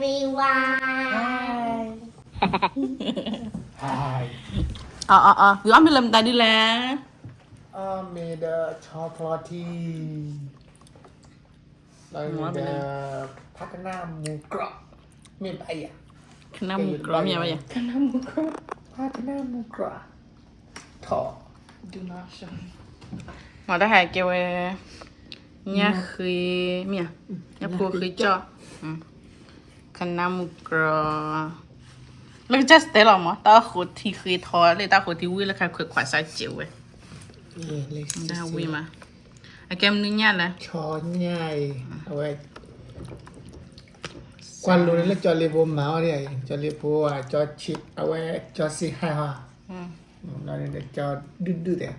everyone. Hi. အီ အီ အီ ယအီၣ်မ့ၤလၢမတၤဒ်လဲၣ်. အီၣ်မ့ၤဒီး chocolate tea ဒီး ဖးကနၣ်မူကြီး မ့ၢ်ဘၣ်ယၤ. ဖးကနၣ်မူကြီး မ့ၢ်ဘၣ်ယၤ. ဖးကနၣ်မူကြီး ထီၣ် မ့ၢ်တၢ်ဟဲကဲဝဲ ညၣ်ဃ့ မ့ၢ်ဧါ, ညၣ်ဖိဃ့ကၠီၣ်, ဖးကနၣ်မူကြီး, လၢကစၢ်စတဲလီၤမး တၢ်ဃိထံဃ့ထီလၢတၢ်ဃိထံဝံၤလၢခါခွဲးခွးစၢ်စဲးဝဲ, တၢ်ဝံၤမး, အကဲမနုၤညၣ်လဲၣ်. ဆီညၣ်အံၤ အဝဲ ကွၢ်လိန့ၣ်လၢကၠီလ့ဖိမၤအီၤဒ်အံၤ ကၠီလ့ဖိ ကၠီဆံး အဝဲကၠီစံးဟဲဟီ ကၠီဒုၣ်ဒုၣ်တဲ,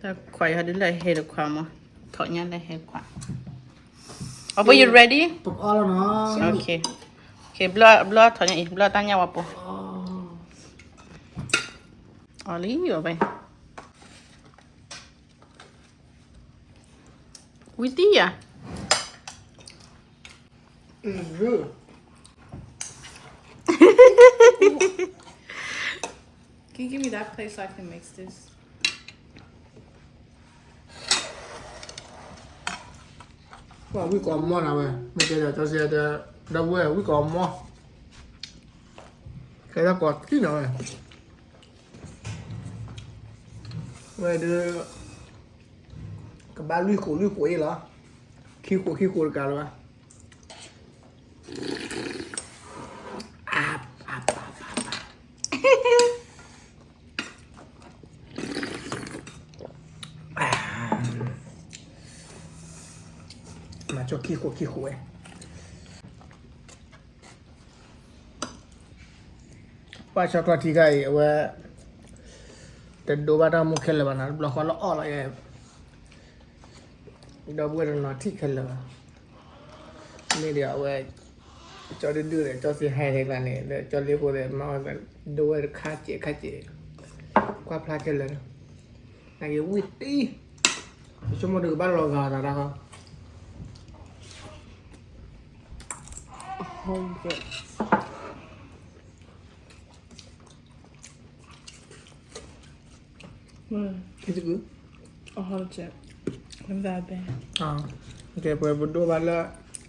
တၢ်ခွးယဟီဒ်လၢဟဲတခွးမး, ထီၣ်ညၣ်လၢဟဲခွး, အပူၤ you ready? ပကအီၣ်လီၤနီၤ. Okay, okay, ဘျီ ဘျီထီၣ်ညၣ်အံၤ ဘျီတၢ်ညၣ်ဝဲပူၤ, အီၣ်လံအီၣ်ဘဲ ဝံၤတံၢ်ယၤ. It's good. Can you give me that plate so I can mix this? ဝံၣ်ကီးမီၢ်နၤဝဲ မ့ၢ်တဲဒီး ကၠီစံးတဲ ဒီပုၢ်ဝဲၢ် ဝံၣ်ကီးမီၢ် ကဲထီၣ်ကီးထံၣ်နၤဝဲ ဝဲဒုး ကဘၣ်လွံၢ်ဃိးလွံၢ်ဃိးအံၤလီၤ. ခံဃိးခံဃိးတကးလၢၤဘၣ်. မၤကၠီခံဃိးခံဃိးဝဲ ပှၤဆီၣ်ထွဲထံခါအံၤ အဝဲ တဒိဘၣ်တၢ်မူခဲလၢာ်ဘၣ်နီၤ တဘျီဃီလၢအီၣ်လီၤယဲ ဒီပုၢ်ဝဲၢ်တနီၤထံၣ်ခဲလၢာ်ဘၣ်. မ့ၢ်ဒီးအဝဲ ကၠီဒုၣ်ဒုၣ်ဒီး ကၠီစံးဟဲခဲကျါန့ၣ် ဒီးကၠီလ့ဖိဒီး မၤအီၤ ဒိဝဲတခါစဲးခါစဲး ကွၢ်ဖျါခဲလၢာ် နာ်က့ဝံၣ်တံၢ် ယဆိကမိၣ်ဒုးကဘၣ်လီၤဂာ်သးတၢ်ဃီ It's good. ကဲ ပဝဲပဒိၣ်ဘၣ်လၢ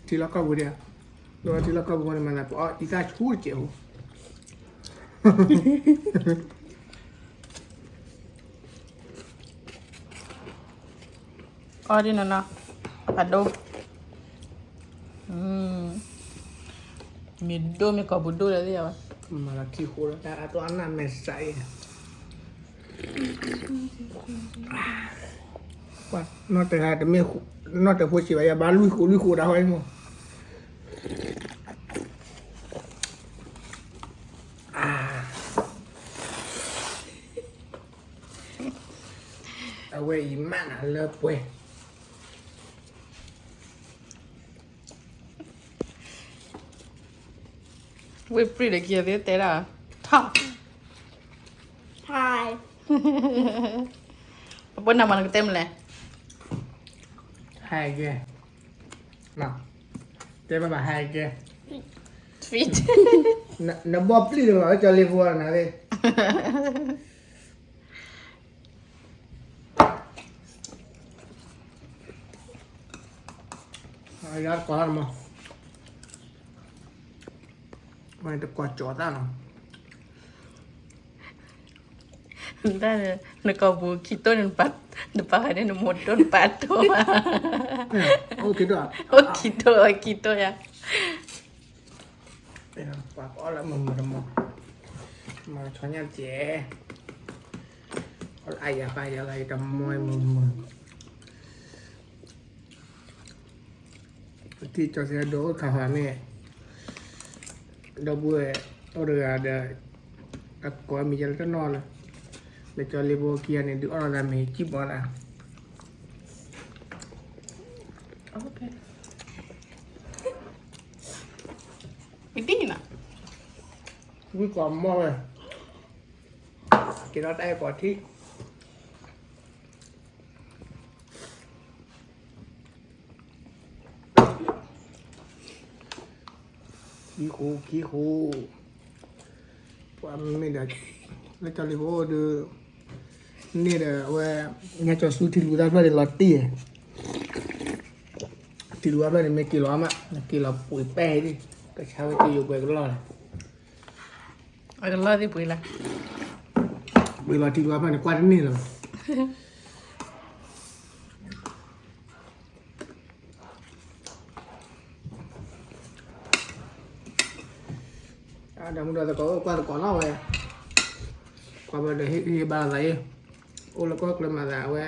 ထံလီၢ်ကီၢ်ပူၤဒံးဧါ, ဒိၣ်ဘၣ်ထံလီၢ်ကီၢ်ပူၤန့ၣ် မၤသးပအီၣ်အံသၣ်ဆူၣ်တစဲးဧိၤ အီၣ်ဒ်နီၤနီၤ အဒိ မ့ၢ်ဒိၣ်မ့ၢ်ကီၢ်ပူၤဒိၣ်လၢသ့ၣ်ယဝဲ မၤလီၤခံဃိလၢတၢ်အတၢ်အနၢ်မဲာ်စးအံၤ နီၢ်တဂၤတမ့ၢ် နီၢ်တဖိဆံးဘၣ် ယဘၣ်လွံၢ်ဃိးလွံၢ်ဃိးဒၣ်ဟီမး အဝဲအံၤမးနၤလၢပှဲၤ ဝ့ၢ်ပြံၣ်ဒီးကယဲၢ်သ့တဲဒၣ် ထီၣ် Hi ပပနၢ်မၤနကတဲမလဲၣ် Hi again တဲဘၣ်ဘၣ် Hi again Feet နဘီၣ်ပျံၢ်လၢၤဘၣ် ကၠီလ့ဖိနၤသ့ၣ် ယၤတကိးတၢ်မး မ့ၢ်တကိးကၠီတၢ်နီၤ တၢ်န့ၣ် နကိာ်ပူၤခံတိၢ်န့ၣ် နပာ်ဃာ်န့ၣ် နမိၢ်တိၢ်နပာ်တိၢ် အိၣ်ခံတိၢ် အိၣ်ခံတိၢ် အိၣ်ခံတိၢ်ယၤ ပှၤကအီၣ်လၢမုာ်မုာ်တမီၤ မၤဆီညၣ်တကဲ အီၣ်လၢအယၤပာ်ယၤလၢယတမီၤမုာ်မုာ် ထံၣ်ကၠီစ့ဒိၣ်အိၣ်ခါဃီမ့ၢ် ဒီပုၢ်ဝဲၢ်အိၣ်တဂၤဒီး အကိးမံၤယဲလၢတနီၤလၢ လၢကၠီလ့ဖိခံဂၤန့ၣ် ဒုးအီၣ်လီၤသးမ့ၤကံၣ်ပီလၢ ဝံၣ်ကီးမီၢ်ဝဲ က့ၤထီၣ်တၢ်အဲၣ်ကီးထံၣ် ခံဃိ ခံဃိ, ပှၤမ့ၢ်ဒီး လၢကၠီလ့ဖိဒီး န့ၣ်ဒီးအဝဲ ညါကၠီဆူထံလူၤသၣ်ဖျၢၣ်န့ၣ်လီၤတံၢ်, ထံလူၤသၣ်ဖျၢၣ်န့ၣ် မ့ၢ်က့ၤလီၤမး က့ၤလီၤပှ့ၤပဲၢ်ဒံး, ကဆါဝဲက့ၤယိာ်ပှဲၤကလီၢ်လီၤ, အကလီၢ်သ့ၣ်ပှ့ၤလၢ ပှ့ၤလီၤထံလူၤသၣ်ဖျၢၣ်န့ၣ် ကွၢ်တန့ၢ်လၢၤဘၣ်. ဒီးမုၢ်ဒီးသကိးအိၣ်ကွၢ်သကိးနီၣ်ဝဲ, ကွၢ်ဘၣ်ဒီးဟ့ၣ်ဂံၢ်ဟ့ၣ်ဘါလိာ်သးအံၤ, အိၣ်လၢကီၢ်ချၢမၤသးဝဲ,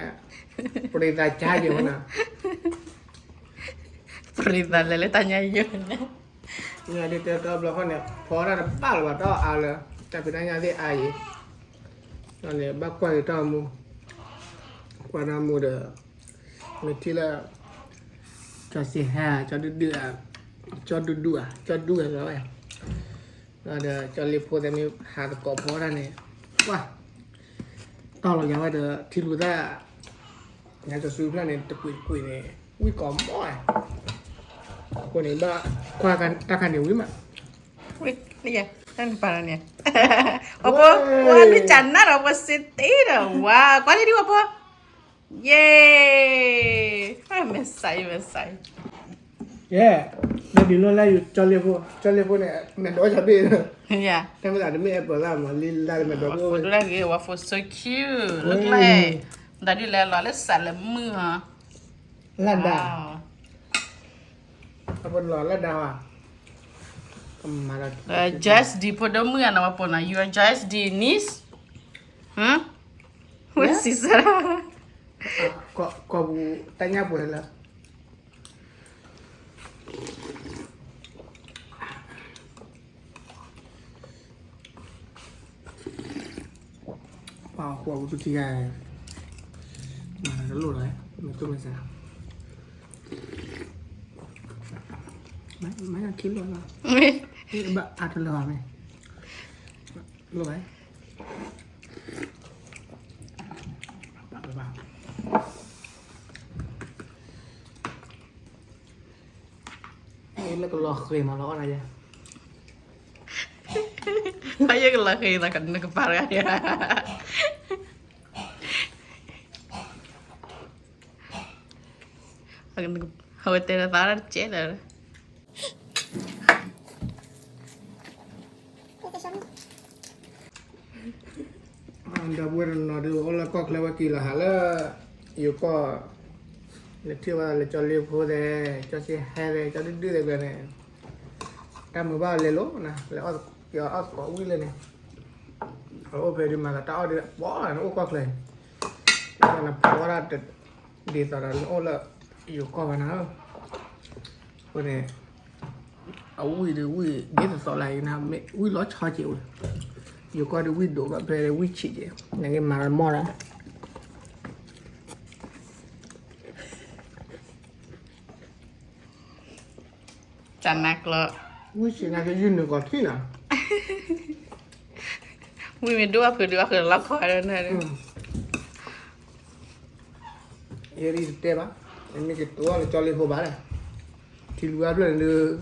ပရံသးကါယဲၢ်ဝဲနီၤ, ပရံသးလဲၤလၢတၢ်ညါယဲၢ်န့ၣ်, မ့ၢ်ဒ်တဲတဘျီဃီန့ၣ် ဖီတၢ်တဘၣ်လၢၤဘၣ် တၢ်အါလၢ တၢ်ဖံးတၢ်ညၣ်သ့ၣ်အါအံၤ, ဒီးန့ၣ် ဘၣ်ကွၢ်က့ၤတၢ်မူ, ကွၢ်တၢ်မူဒီး မ့ၢ်ထံၣ်လၢ ကၠီစ့ဟဲ ကၠီဒုဒု, ကၠီဒုဒုဧါ ကၠီဒုဝဲလီၤဝဲ, ဒီးကၠီလ့ဖိသ့ၣ်မ့ၢ်ဟးသကိးဖီတၢ်န့ၣ်, ကွၢ်, တီၢ်လီၤယၤဝဲဒီးထံလူၤသၣ်, ညါကၠီဆူဖျၢၣ်န့ၣ် တကွံာ်တကွံာ်န့ၣ် ဝံၣ်ကိးမီၢ်, အဃိန့ၣ် ဘၣ်ကွၢ်တၢ်ခါန့ၣ်ဝံၤမး, ဝံၣ်, တၢ်န့ၣ်ပာ်လီၤန့ၣ်, အဖိ, ဝဲမ့ၢ်တၢ်နါဒီးပှၤစ့တ့ဒီး ဝါ, ကွၢ်လံဒံးဝဲဖိ ယ့ၢ်, မဲာ်ဆှးအံၤ မဲာ်ဆှးအံၤ, ယဲ, မ့ၢ်ဒ်လိၣ်လၢယကၠီလ့ဖိ, ကၠီလ့ဖိန့ၣ် မဲာ်ဒိးဆါဘ့ၣ်, တမ့ၢ်သးတမ့ၢ်အဲၣ်ပၢၣ်သၣ်မး လံလါတမဲာ်ဒိးဘ့ၣ်, ဝဲဖိ so cute, look like, ဒီးဒ်လဲၣ်လီၤလၢစးလၢမုၢ်ဟီ, လၢဒၣ်, အပလီၢ်လၢဒၣ်, Joyce D ဖိဒိၣ်မုၣ်အနီၤ ပနီၤ you are Joyce D niece, ဝဲစံးစၢ်, ကိးပူၤတၢ်ညၣ်ပှဲၤလၢ ပှၤဃိးပူၤထံဂၤ, မၤတလိၣ်လီၤ, မ့ၢ်တိၢ်မ့ၢ်စဲး, မ့ၢ်ခံလိၣ်လီၤ, ဘၣ်အါတလၢာ်မ့ၢ်, လိၣ်ဘၣ်, ဘၣ်ဘၣ် လၢကလီၤဃ့ၤမးလီၤအီၣ်နၤ, ယဲကလီၤဃ့ၤသးနကပၤတဂၤ, အဝဲတဲလၢသးတကဲလၢာ် ဒီပုၢ်ဝဲၢ်တနီၤဒုး အိၣ်လၢကီၢ်ချၢဝဲက့ၤလီၤဟးလၢ ယိၤကီၢ်, နထံၣ်ဝဲလၢကၠီလ့ဖိသဲး, ကၠီစ့ဟဲသဲး, ကၠီဒုဒုသဲးကျဲန့ၣ်, တၢ်မုာ်ဘၣ်လဲၤလိၤနၤ, လဲၤအီၣ်သကိးဝံၣ်လၢန့ၣ်, အအိၣ်ဖဲဒုးမၤသးတၢ်အီၣ်ဒုး ပှၤနအိၣ်ကီၢ်ချၢ, နဖီဝဲဒၣ် ဒ်သိးဒီးနအိၣ်လၢ ယိၤကီၢ်ဘၣ်နၤ, အဃိန့ၣ် အဝံၣ်ဒီးဝံၣ်ဒ်သိးသိးလၢအံၤနၤ, ဝံၣ်လီၤဆီက့ၤအိၣ်, ယိၤကီၢ်ဒီးဝံၣ်ဒိၣ်ဘၣ်ဖဲဝံၣ်ဆံးက့ၤ, နက့ၤမၤလီၤမီၢ်ဒီး တၢ်နါကျီ, ဝံၣ်ဆံးနၤက့ၤယုၢ်နုာ်ကီးထံၣ်နၤ, ဝံၣ်မ့ၢ်ဒိၣ်အဖုးဒုးအဃုာ်လီၤခီဒၣ်နၤ, ယဲဒ်တတဲဘၣ်, မ့မ့ၢ်ကတိၤလၢကၠီလ့ဖိဘၣ်ဒီး, ထံလူၤအဖျၢၣ်န့ၣ်ဒီး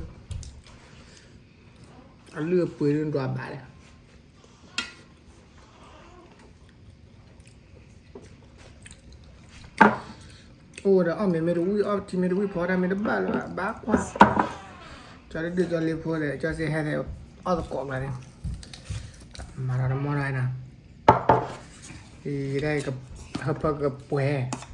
အလုၢ်အပှ့ၤဒုးဒွးဘၣ်ဒီး အိၣ်ဒီးအီၣ်မ့ၤမ့ၢ်တဝံၣ် အီၣ်ထံမ့ၢ်တဝံၣ် ဖီတၢ်မ့ၢ်တဘၣ်လၢၤဘၣ် ဘၣ်ကွၢ်, ကၠီဒုဒုကၠီလ့ဖိဒီး ကၠီစ့ဟဲဒီး အီၣ်သကိးကျါန့ၣ်, မၤဒီးတမီၢ်တၢ်နၤ, ယဒၣ်ဟၢဖၢကပှဲၤ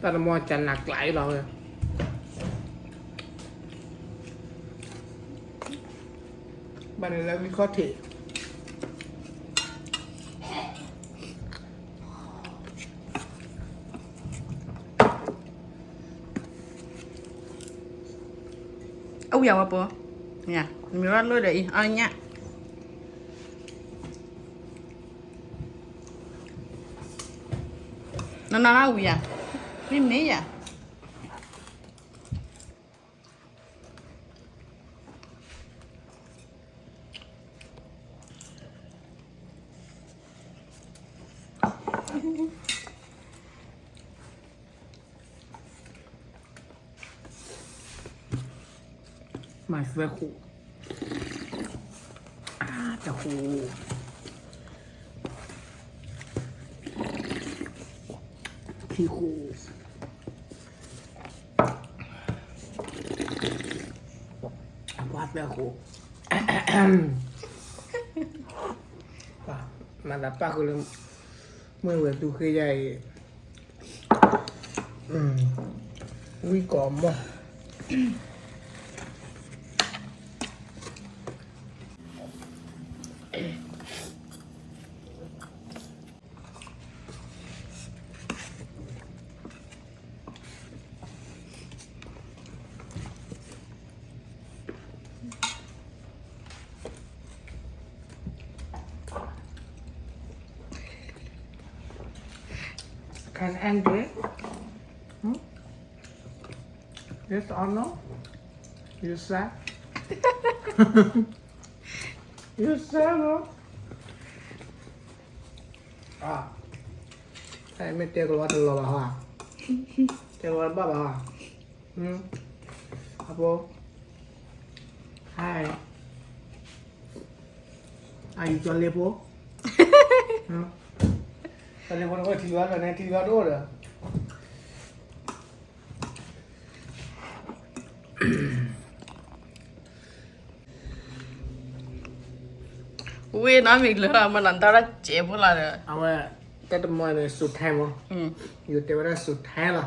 တၢ်တမီၢ်ကနးကျးအံၤလီၤဝဲ, ဘၣ်န့ၣ်လၢဝံခီၣ်ထံး အဝံၣ်အဝဲပိ, မ့ၢ်ရၢ်လိၣ်ဒီးအံၤ အီၣ်ညၣ်, နနီၢ်နီၢ်ဝံၣ်ယၤ, မ့ၢ်မ့ၢ်ယၤ, မၤသၢဃိး, တဃိး, ခံဃိး, အပှၤသၢဃိး, မၤသးပၣ်ဃုာ်လၢ မ့ၢ်ဝဲၤသူဃ့ယၤအံၤ ဝံၣ်ကီးမီၢ် Can Andrew? Hmm? Yes or no? You sad? You sad, no? မ့ၢ်တဲကလီတလီၤဘၣ်ဟါ, တဲကလီတဘၣ်ဘၣ်ဟါ, အဖိ, hi, are you ကၠီလ့ဖိ, ကၠီလ့ဖိတအိၣ်ထံလီၤဒီးန့ၣ် ထံလီၤတအိၣ်ဒီး ဝ့ၢ်နီတမံၤလၢမနုၤတၢ်စဲးဖိလီၤဒီး အဝဲ တၢ်တမီၢ်န့ၣ် စူးထဲမး, ယတဲဝဲဒၣ်စူးထဲလီၤ,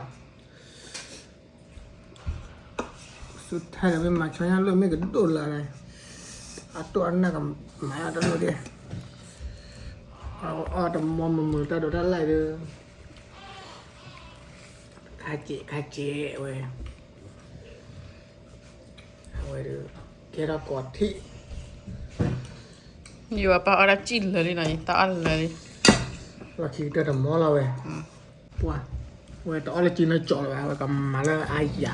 စူးထဲဒီးမ့ၢ်မၤဆီညါလိၣ်မ့ၢ်ကဒိၣ်လၢ်ဒီး အတိၢ်အနၢ်ကမၤတလိၣ်ဒဲး, အီၣ်တမီၢ်မုာ်မုာ်တၢ်ဒိးတၢ်လၢ်ဒီး ခါစဲးခါစဲးဝဲ အဝဲဒၣ် ကဲထီၣ်ကီးထံး, ယပၢ်အီၣ်တၢ်စံၣ်လၢာ်လံနီၤ ယတၢ်အီၣ်လၢာ်လံ, လီၢ်ခံကတၢၢ်တမီၢ်လီၤဝဲ, ပှၤ, ဝဲတအီၣ်လၢကံနီကၠီလၢၤဘၣ် ဝဲကမၤလၢအါယၤ,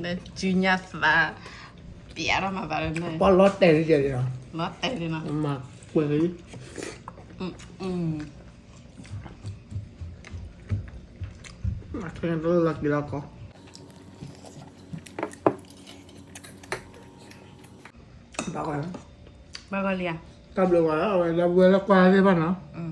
လၢစုညါသး, ပျဲထီၣ်မၤသးလၢန့ၣ်, ပှၤလီၤတဲာ်လံတဲာ်လံနီၤ, လီၤတဲာ်လံနီၤ, မၤကွဲးလံ, မၤထွဲတလီၢ်က့ၤလီၤကီး ဘၣ်ဂီၢ်လံဧါ, တၢ်ဘျုးဂီၤလၢအဝဲလၢဝဲလၢကွၢ်သ့ၣ်တဖၣ်နီၤ,